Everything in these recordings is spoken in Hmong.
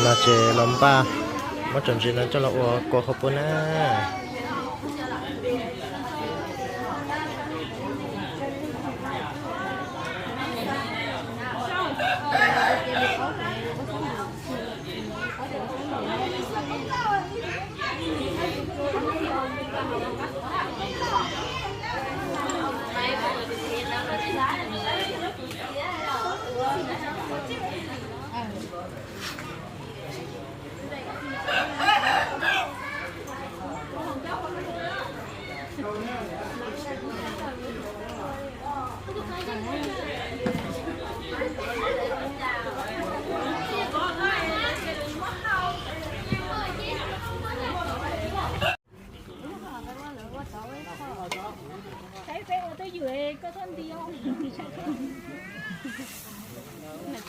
No ces los npaj, muab cov ntses no coj los ua kua qhaub poob na.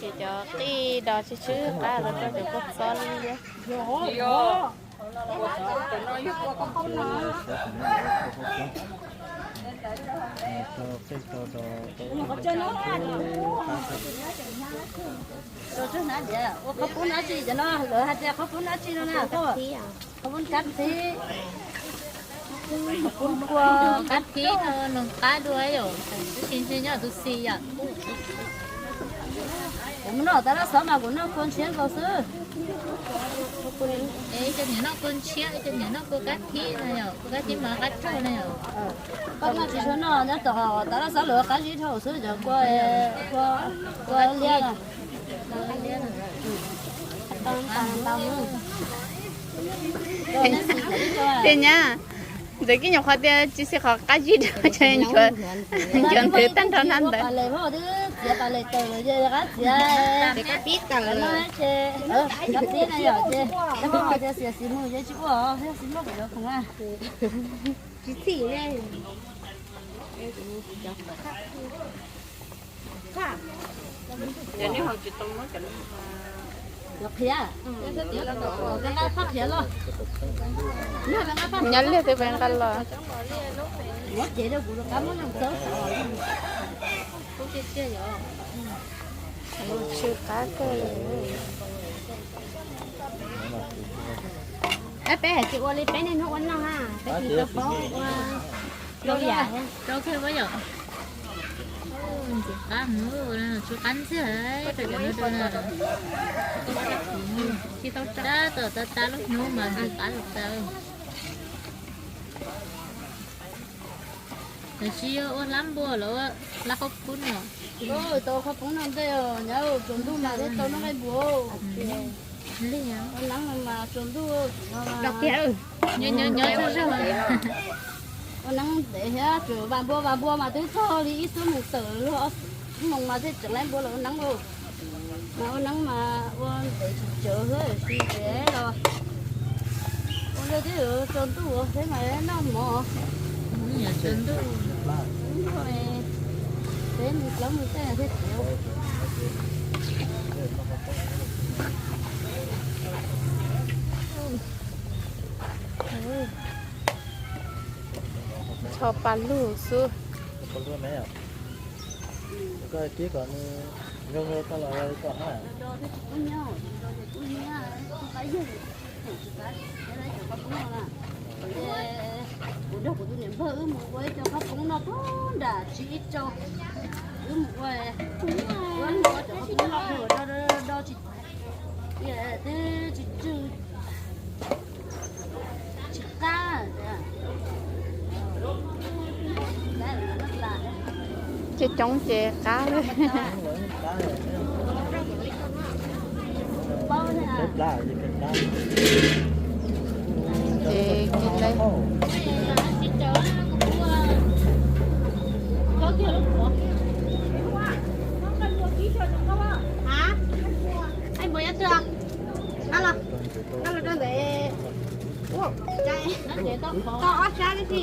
Ces cov qij dos tsw tsw qab los rau cov kua txob liab. Ua qhaub poob dab tsi cov no, lawv hais tias qhaub poob dab tsi no na, qhaub poob kab qhib, qhaub poob kua, kab qhib no noog qab dua yom, tab sis ntshe nyob tus xis yom. Kuv noj tas laj xov mas kuv noj kua ntshiab nkaus xwb. Ib co niam noj kua ntshiab, ib co niam noj kua kab qhib no yom, kua kab qhib mas qab tsuag no yom. Koj noj tsis tshua noj nyob tom tas laj xov lawv qab zib dhau xwb, cov kua, kua, kua liab no. Tiag nyab, ntxawm kib nyuam qhuav tias tsis xis qhov qab zib dhau, nchuav nthwv tag nrho hnab ntawd. Nyob liag twb peb nqa los. Tsw qab kawg. Peb hais tsis ua li peb niaj hnub ua noj ha, peb tsis tau paub ua rau yam rau kawg yom. Ntxim qab, tsw qab ntxiag, tab tom tas tas lub hnub mas ntxim qab los tas. Lawv tsis yog ua hlab npua los ua hlab qhaub poob no. Tau qhaub poob no ntej os, nyob tsaus ntuj mas thiaj tau noj nqaij npua. Ua neeb no mas tsaus ntuj, nyob nyob zog zog. Ua neeb ntev thiab, tsuas vam npua vam npua mas twb txog li ib xuab moos tawm luag, ib moos mas thiaj tseem laib npua los ua neeb lauj. Mas ua neeb mas ua ntev tsis tsawg xwb, tsis ntev los ua ntej twb yuav tsaus ntuj thiab mas noj mov. Tsaus ntuj, peb mus plaub mus tej thiaj tsev. Tsho pa lug xwb. Kuv nrog kuv tus niam npawg wb mus ua ib co qhaub poob noj puag nram tsis ib tso. Wb mus ua, wb mus ua cov qhaub poob noj puag do do tsis, twb tsis tsw, tsis qab. Coob coob ces qab. Ces kis lawm. Tau ob sab li si.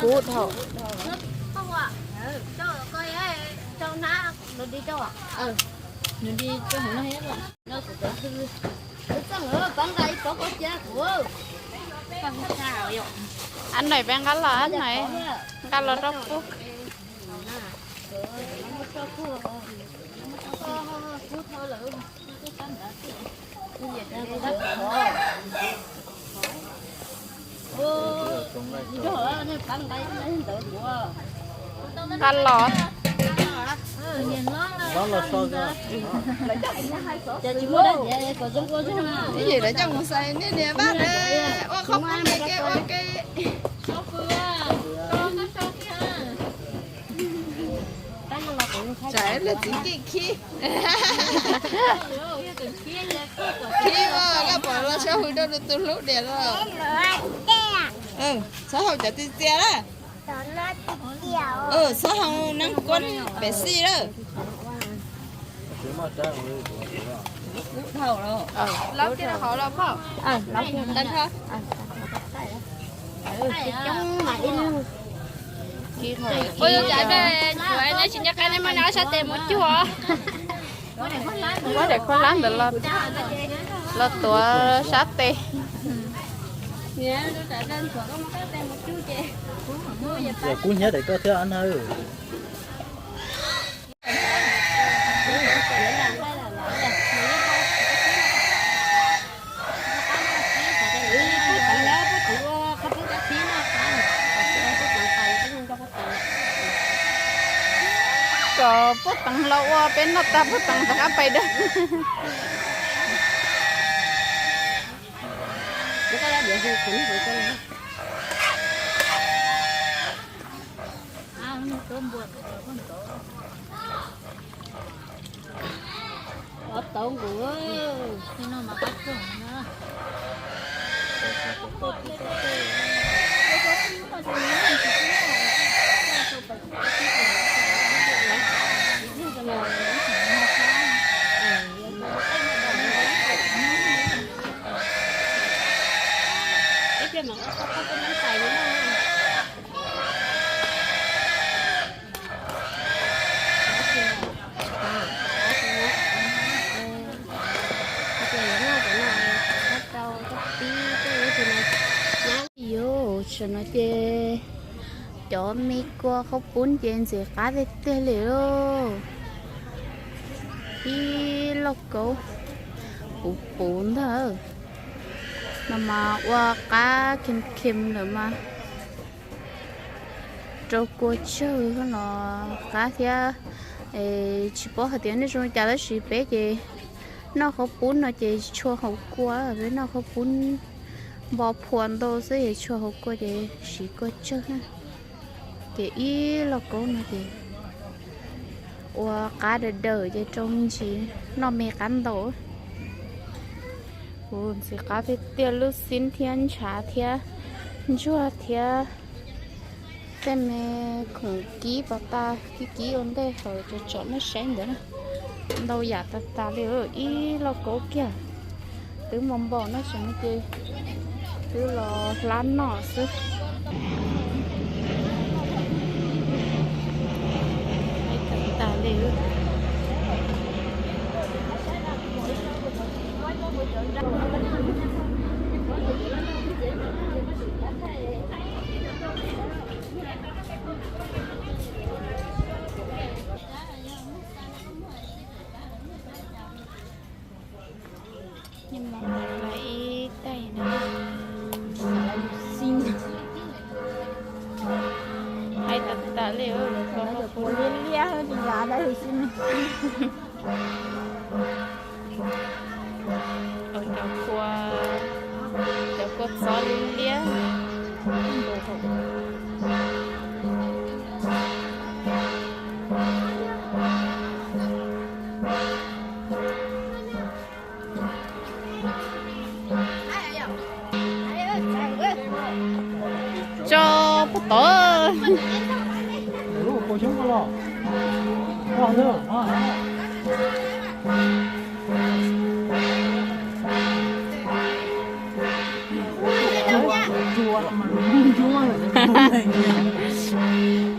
Kub dhau. Ab, nais peb nqa los, ab, nais nqa los rau pub. Nqa los. Ib yam lawv coj mus xaiv niaj niam vaj na, ua qhov poob ke ua ke. Tsam ib leeg txiv keej khib. Khib ua koj pom los sab hwm rau nws tus hlub diam los. Txhob haus cov txias txias na. Txhob haus neeb kuab pem xij lawm. Ua cas nej tsis nco qab nej muab nws ob sab tes mus cuag. Muab daim khaub hlab ntawd los tuav sab tes. Kub hnyiab daim koj thiab nawb. Kom pub teev los ua peb noj tag pub teev rov qab pais dawb. Yuav tsum no ces cov me kua qhaub poob ces ntxim qab tiag tiag li lauj. Ib lauj kaub puv puv ntag. No mas ua qab khem khem lawm mas rau kua tsawg los qab thiab. Tsis paub hais tias nej zoo li cas tab sis peb ces noj qhaub poob no ces tsis tshua haus kua, peb noj qhaub poob npo phua ntau xwb es tsis tshua haus kua ces siv kua tsawg na. Ces ib lauj kaub no ces ua qab daws daws ces rau me ntsis noj me qab ntaus. Ntxim qab tiag tiag, lub xib thiab ntshav thiab ntsuag thiab tej me khoom kib pov tas kib kib ua ntej hawm tsom tsom nej saib ntawd na. Ntau yam tas tas li, ib lauj kaub kiag. Twb npau npaum no ces twb los hlab noj xwb. Tas li. Ib taig no, hais tas tas li, liab liab tsis yam dab tsi. Cov kua, cov kua txob liab liab. Tso puag tod.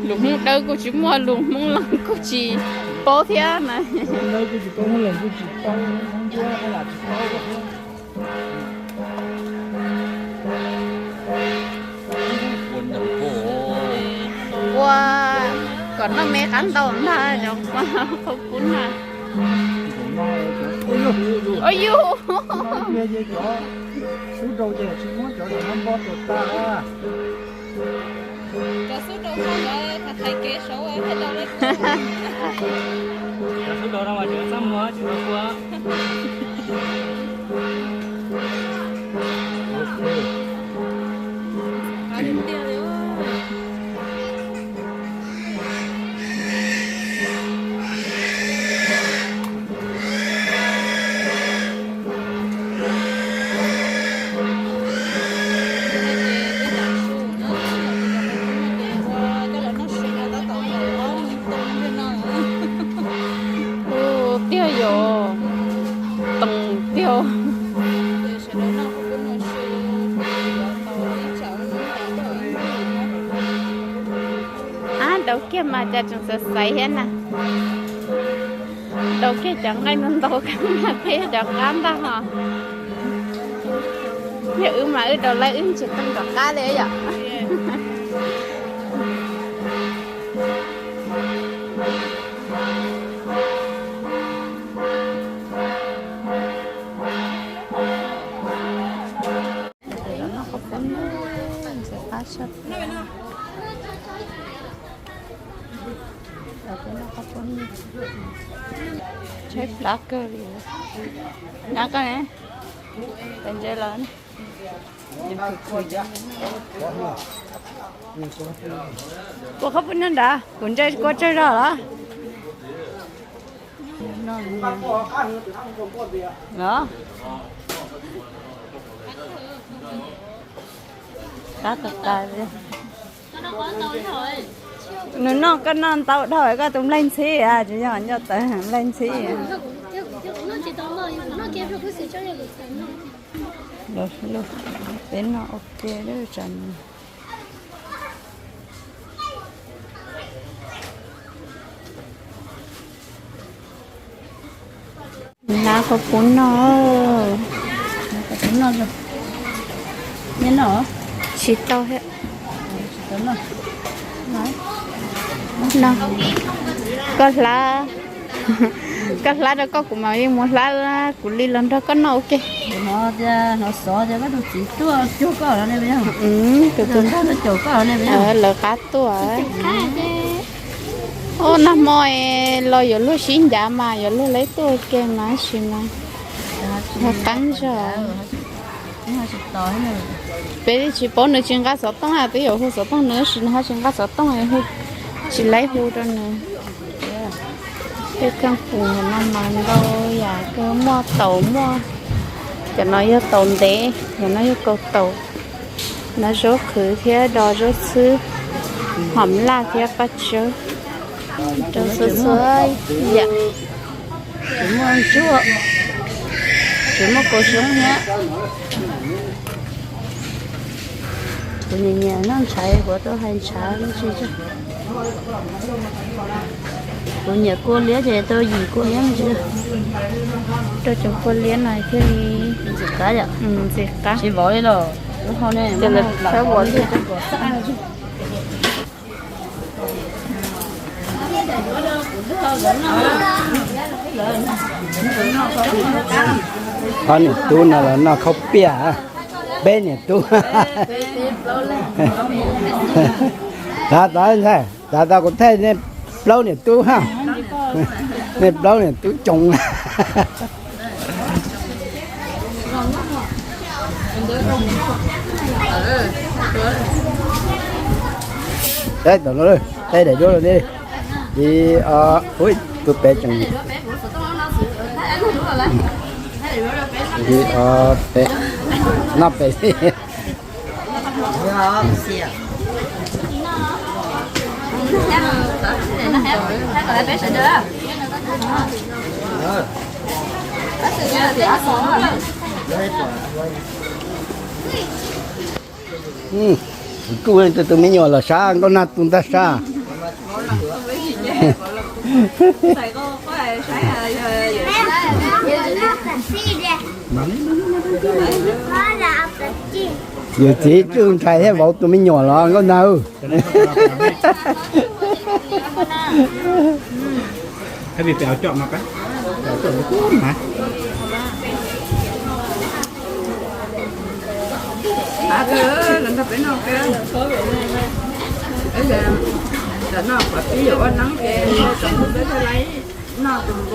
Lus Hmoob Dawb kuj tsis muaj, lus Hmoob Leeg kuj tsis paub thiab na. Ua kom Noj me qab ntau ntag cov qhov pub na. Ua yus, sub rau ces tsis muab cov npog rau tag. Cov sub rau no mas tsis txaj muag tsis tau kua. Ua tiag yom, toom tiag. Ab, daus kiag mas cas tseem xaiv xaiv thiab na. Daus kiag cov nqaij ntau ntau kawg na, peb cov qab ntag hos. Yog wb mas wb daus lawm wb tsis tau rov qab li yom. Tshaib plab kawg li. Nyob koj ne, pes ntse lawm. Kua qhov pub nyob nrad, kuv ntse kua tsawg zog los? Los? Qab tas tas li. Nws noj, koj noj ntau dhau koj tus nplaig ntxhib, tsis yog nco tawv nplaig ntxhib. Peb noj ua ke lawm tsam. Hnav kom puv noj. Tsis tau thiab. Koj hlab, koj hlab rau koj, kuv mam li mus hlab kuv li los nrog koj noj ua ke. Lawv qab tuaj. Ua nag hmo los yuav luag sib ncav mas yuav luag lawv tuaj ua ke mas sis mas qeeb zog. Peb tsis paub nws tsis nqa xov tooj, peb yuav hu xov tooj nws sis nws ho tsis nqa xov tooj, tsis laib hu rau nws. Tej kheej pum no mas ntau yam kawg, muaj taum muaj, cov no yog taum ntev, cov no yog kaus taum. No zaub qhwv thiab dos zaub xwb, hom laj thiab paj tsawb, rau txhua txhua yam. Tsis muaj ntsuag, tsis muaj kaus xyoob thiab. Kuv nyiam nyiam noj ntshai, kuv tau hais ntshav me ntsis. Kuv nyiam kua liab ces tau yim kua liab me ntsis. Rau cov kua liab no thiaj li ntxim qab, ntxim qab. Ces lawv txhawb vov li. Ob niam tub no los noj khaub piaj, peb niam tub. Tav, tav, tav, kuv thaij nej plaub niam tub ha. Nej plaub niam tub coob. Teb daim duab, ib, ob, tus pem tseem, ib, ob, peb, noj pem. Kuj tus me nyuam los sab, nkauj nag tus ntag sab. Yawm txiv tsuj ntshai thiab vauv tus me nyuam los nkauj nag. Thái Việt phải áo trọn mà bác. Áo trọn nó cũ mà.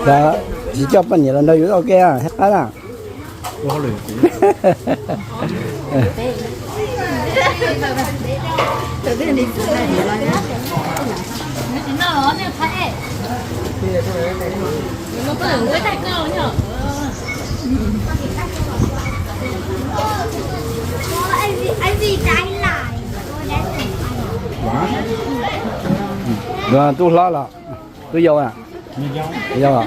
Tab sis coj poj niam los nrog yus ua ke thiab qab na. Tub hlob los tub yau? Yau.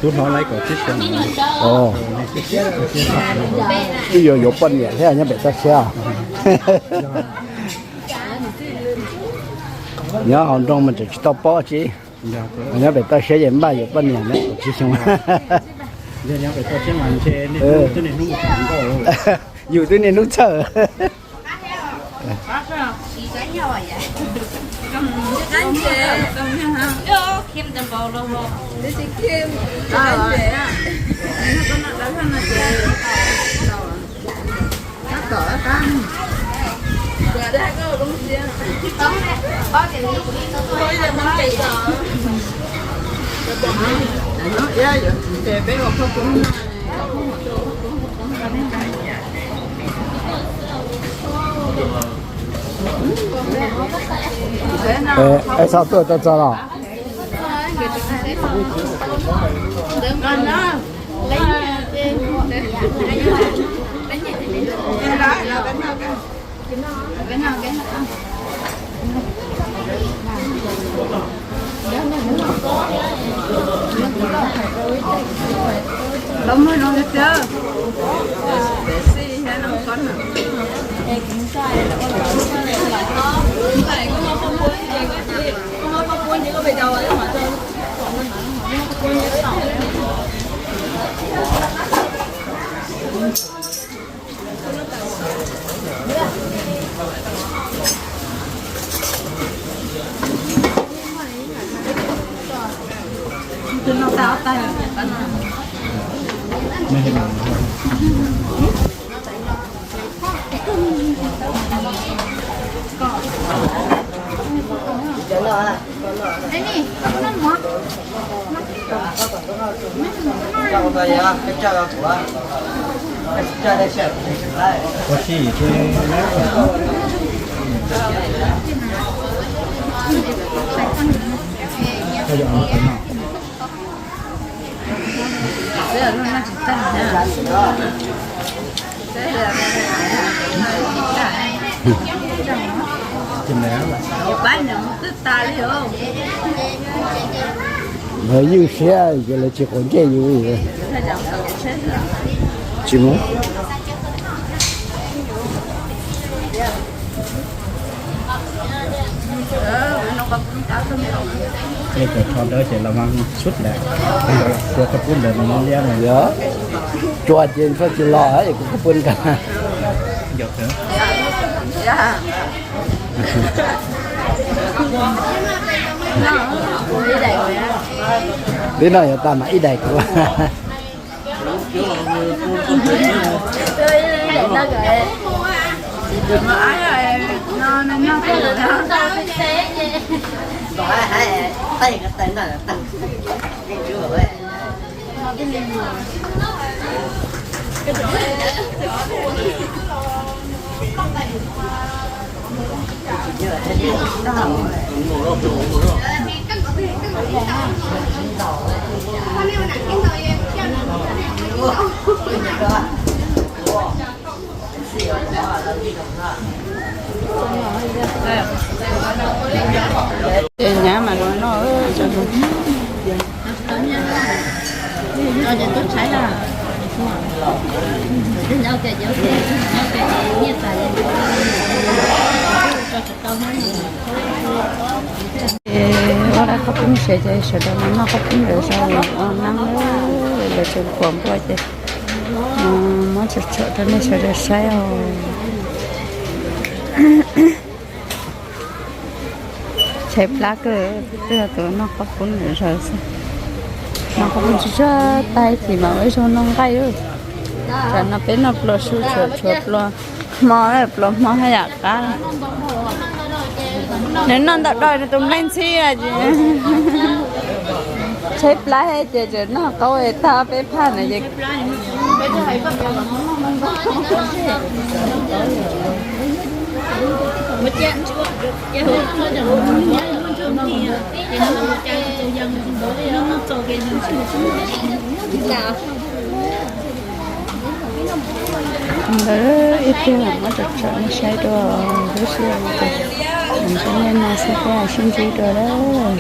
Tub hlob laib kom tib xyoo. Ib yuav yuav poj niam thiab nyob pem toj siab. Nyob hauv nroog mas tseem tsis tau paub tsi. Nyob pem toj siab ces npaj yuav poj niam na, tsis xyoo. Yus twb niaj hnub txhawj. Es xav tuaj tau txog los? Lawv ywj siab ces lawv tsis quav ntsej yus. Tsis mus. Cov tsho dawb ces los mas sub lawm. Cua koj pub ntawd mas muaj liab na. Yog, cua ces txhob tsis los es kuv koj pub nkaus. Twb no yuav tag mas ib daim kuv. Ces nyab mas los noj, no ces tub tshaib na. Nyob ces nyob ces nyob ces nyiaj tas ces tso tsis tau. Pab qhob poob siav ces sawv daws los noj qhob poob ntawd zog, ua neeb lawm, lawv tseem kuam npua ces muab tsom tsom rau nej sawv daws saib os. Tshaib plab kawg, twb yog tus noj qhob poob ntawd zog xwb. Noj qhob poob tsuag tsuag tag kis mas ua ib zaug noj nqaij lawm. Tsam no peb noj pluas su tshuav, tshuav pluas hmo, pluas hmo haj yam qab. Nws noj ntau do nws tus nplaig ntxhib ces tshaib plab thiab ces tseem noj qaub es tag peb phaj na ces ntawd ib pliag muab tsom tsom nej saib dua, lub sij hawm no ces tseem ntsib nej no xwb, peb sib ntsib dua lawm.